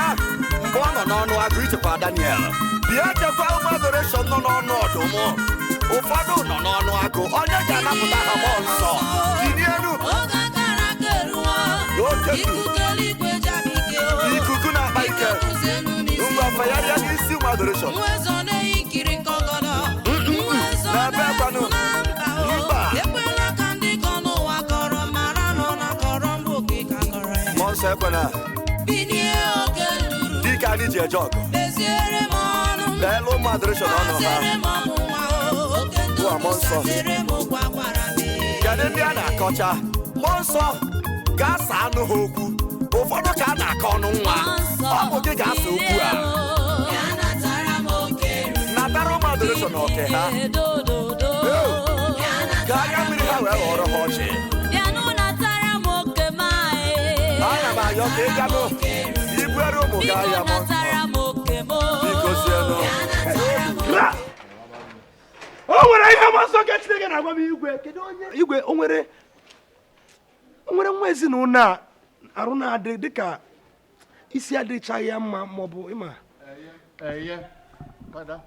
Q: mgbe ọ nọ n'ọnụ agụ ichekwa Daniel. Bịa chekwa ụmụ adoration nọ n'ọnụ ọdụm. Ụfọdụ nọ n'ọnụ agụ, onye ga-anapụta ha mmụọ nsọ. Tinye elu.
R: Oge akara aka eruwo.
Q: Oke nduru.
R: Ikuku eluigwe jabike o.
Q: Ikuku na-akpa ike.
R: Ikuku elu n'isi.
Q: Ngwa fegharịa n'isi ụmụ adoration.
R: Nwezo na-eyi nkọgọdọ. Nwezo
Q: N'ebe kwanụ.
R: na-efu na mba o.
Q: Mba.
R: Ekwela ka ndị kọ n'ụwa kọrọ mara nọ na kọrọ mbụ gị ka kọrọ ya.
Q: Mmụọ nsọ ekwela.
R: Binie oke nduru.
Q: Dike anyị ji eje ọgụ.
R: Meziere m ọnụ m.
Q: Leelu ụmụ adoration ọnụ ha.
R: Gbaziere m ọmụ nwa o, oke
Q: Tụọ
R: nduru
Q: mmụọ nsọ.
R: sazere m okwu agwara m.
Q: Kedu ndị a na-akọcha? Mmụọ nsọ ga-asa anụ ha okwu. Ụfọdụ ka a na-akọ ọnụ nwa. Ọ bụ gị ga-asa okwu a.
R: Bịa natara m oke ruru
Q: Natara ụmụ adoration oke ha.
P: Dododo.
Q: Ka anya mmiri ha wee ghọrọ ha ọchị.
P: Bịanụ natara m oke m ee.
Q: Ana m ayọ ka ị ganụ ibuere ụmụ gị
P: Biko
Q: ahịa mmụọ nsọ.
P: natara m oke m.
Q: Biko sienụ.
B: O nwere ihe mmụọ nsọ nke Chineke na-agwa m igwe. Kedu onye igwe o nwere nwa ezinụlọ a arụ na-adị dịka isi adịchaghị ya mma maọbụ ịma.
N: Eye, fada,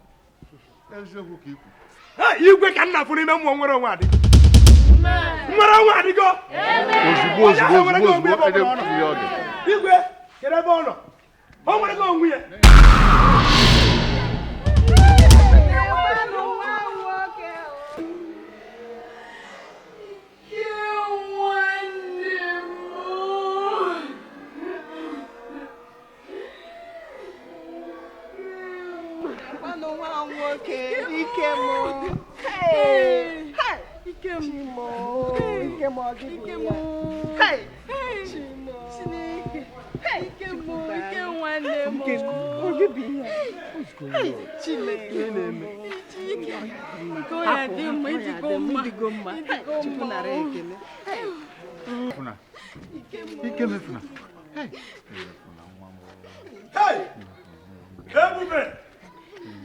N: eziokwu ka ikwu.
B: Ha, igwe ka nna fụ n'ime mmụọ nwere onwe adịgo. Nwere onwe adịgo.
N: Ozugbo
B: Onye ahụ
N: ozugbo
B: nwere gị
N: ozugbo
B: onwe ebe
N: ozugbo
B: ọ bụla ọ nọ.
N: ede ya ọdụ.
B: Igwe, kedu ebe ọ nọ? O nwere gị onwe ya.
L: Nwanụ nwa m nwoke, ike m. Hey! Ike m. Chimo, ike m ọ gị bụ ya. Hey! Chimo. Chineke. Ike m, ike nwanne m. Ọ gị bụ ihe. Hey! Chineke. Ike ya dị mma, ịdịgo mma. Ịdịgo mma. Chukwu nara ekele.
N: Funa. Ike mefuna.
B: Hey! Ebube!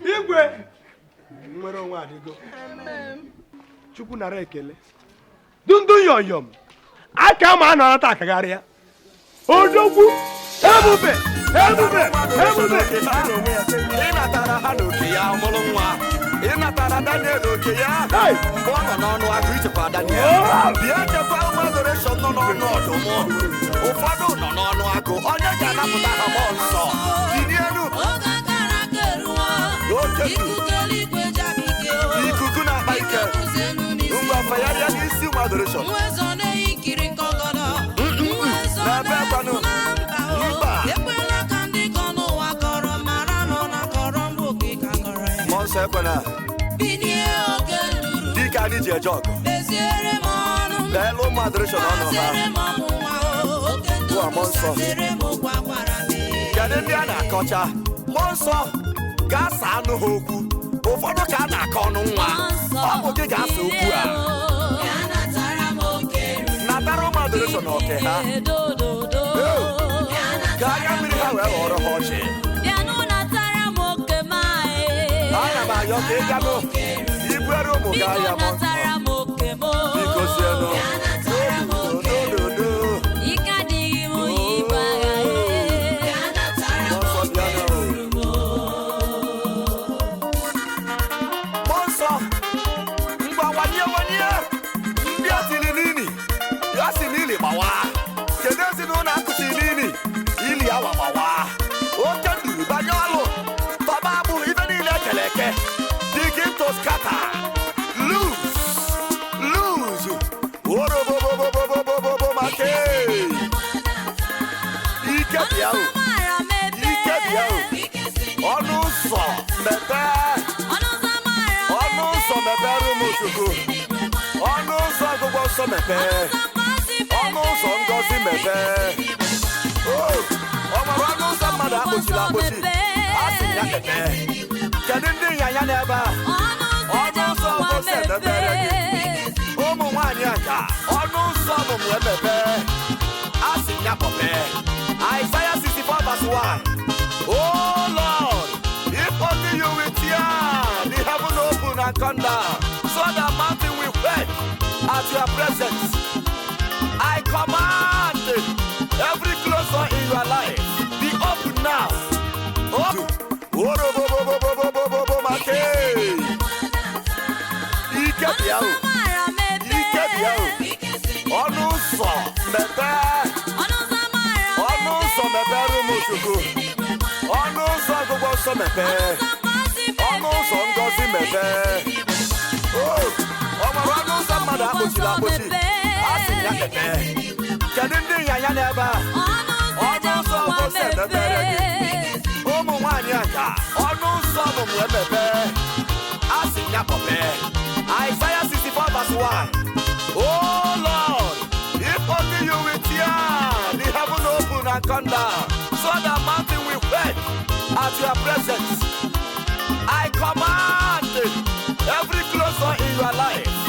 B: Igwe! Nwere onwe adịgo. Chukwu nara ekele. Dundu yọyọm. Aka ma anọ nata akagharịa. Odogwu! Ebube! Ebube! Ebube!
Q: Ị natara ha n'oke ya mụrụ nwa. Ị natara Daniel oke ya mgbe ọ nọ n'ọnụ agụ ichekwa Daniel. Bịa chekwa ụmụ adoration nọ n'ọnụ ọdụm. Ụfọdụ nọ n'ọnụ agụ. Onye ga-anapụta ha mmụọ nsọ? Tinye elu.
R: Oge akara aka eruwo.
Q: Oke nduru.
R: Ikuku eluigwe jabike o.
Q: Ikuku na-akpa ike.
R: Ikuku n'isi.
Q: Ngwa fegharịa n'isi ụmụ adoration.
R: Nwa eze ọ na-eyikiri nkọgọdọ. Nwa eze ọ
Q: N'ebe kwanụ.
R: na-efu na mba o.
Q: Mba.
R: Ekwela ka ndị kọ n'ụwa kọrọ mara nọ na kọrọ mbụ gị ka kọrọ ya.
Q: Mmụọ nsọ ekwela.
R: Binie oke nduru.
Q: Dike anyị ji eje ọgụ.
R: Meziere m ọnụ m.
Q: Leelu ụmụ adoration ọnụ ha.
R: Gbaziere m ọmụ nwa o. Oke
Q: Tụọ mmụọ
R: nduru
Q: nsọ.
R: sazere m okwu agwara m.
Q: Kedu ndị a na-akọcha? Mmụọ nsọ ga-asa anụ ha okwu. Ụfọdụ ka a na-akọ ọnụ nwa. Ọ bụ gị ga-asa okwu a.
R: Bịa natara m oke ruru.
Q: Natara ụmụ adoration oke ha.
P: Dododo.
Q: Ka anya mmiri ha wee ghọrọ ha ọchị.
P: Bịanụ natara m oke m ee.
Q: Ana m ayọ ka ị ganụ ibuere ụmụ gị
P: Biko
Q: ahịa mmụọ nsọ.
P: natara m oke m.
Q: Biko sienụ. Dododo.
P: Ike adịghị m ibu agha ee.
Q: Mmụọ nsọ bịanụ. Mmụọ nsọ, ngwa wanye wanye ndị a tiri n'ili ya si n'ili gbawa. Kedu ezinụlọ akụchi n'ili ili awa gbawa? Oke nduru banye ọlụ tọba agbụ ife niile ekere eke. Begin to scatter. Loose. Loose. Orobobobobobobobo make. Ike bịa o. Ike bịa o. Ọnụ ụzọ mepee. Ọnụ ụzọ mepere ụmụ Chukwu. Ọnụ ụzọ ọgwụgwọ nsọ mepee. Ọnụ ụzọ ngọzi mepee. O, ọ nwere ọnụ ụzọ mmadụ akpọchiri akpọchi. A sị ya mepee. Kedu ndị ịnyanya n'ebe a? Ọnụ ụzọ ngosi emepere gị. Ụmụ nwaanyị aka, ọnụ ụzọ ọmụmụ emepee. A sị ya kpọpee. Isaiah 64 verse 1. Oh Lord, if only you will tear the heaven open and come down, so that mountain will quake at your presence. I command every closed door in your life be open now. Open. Orobobobobobobobo make. Ike bịa o. Ike bịa o. Ọnụ ụzọ mepee. Ọnụ ụzọ mepere ụmụ Chukwu. Ọnụ ụzọ ọgwụgwọ nsọ mepee. Ọnụ ụzọ ngọzi mepee. O, ọ nwere ọnụ ụzọ mmadụ akpọchiri akpọchi. A sị ya mepee. Kedu ndị ịnyanya n'ebe a? Ọnụ ụzọ ngosi emepere gị. Ụmụ nwaanyị aga ọnụ ụzọ ọmụmụ emepe, a sị ya kpọpe. Isaiah 64 verse 1. Oh Lord, if only you will tear the heaven open and come down, so that mountain will quake at your presence. I command every closed door in your life